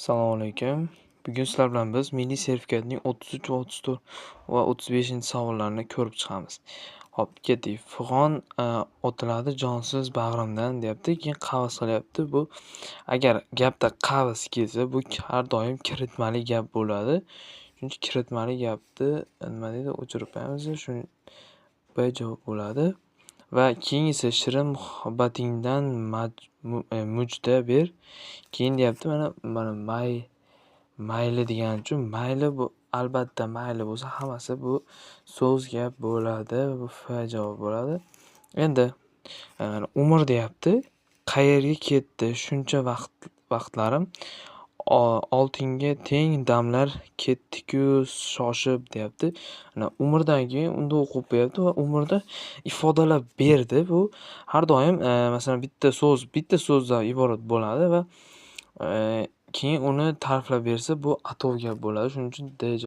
Assalomu alaykum. Bugun sizlar bilan biz milliy sertifikatning 33 va 34 va 35-savollarini ko'rib chiqamiz. Hop, ketdik. Fig'on otiladi jonsiz bag'rimdan, deyapti. Keyin qavs qilyapti. Bu agar gapda qavs kelsa, bu har doim kiritmali gap bo'ladi. Shuning uchun kiritmali gapni nima deydi, o'chirib qo'yamiz. Shu B javob bo'ladi. Va keyingisi shirin muhabbatingdan mujda ber. Keyin deyapti, mana mayli degani uchun mayli, bu albatta mayli bo'lsa, hammasi bu so'z gap bo'ladi. Bu F javob bo'ladi. Endi umr deyapti. Qayerga ketdi shuncha vaqtlarim? Oltinga teng damlar ketdi-ku shoshib, deyapti. Mana umrdan keyin unda o'qib qo'yapti va umrda ifodalab berdi. Bu har doim masalan, bitta so'z bitta so'zdan iborat bo'ladi va keyin uni ta'riflab bersa, bu atov gap bo'ladi. Shuning uchun D.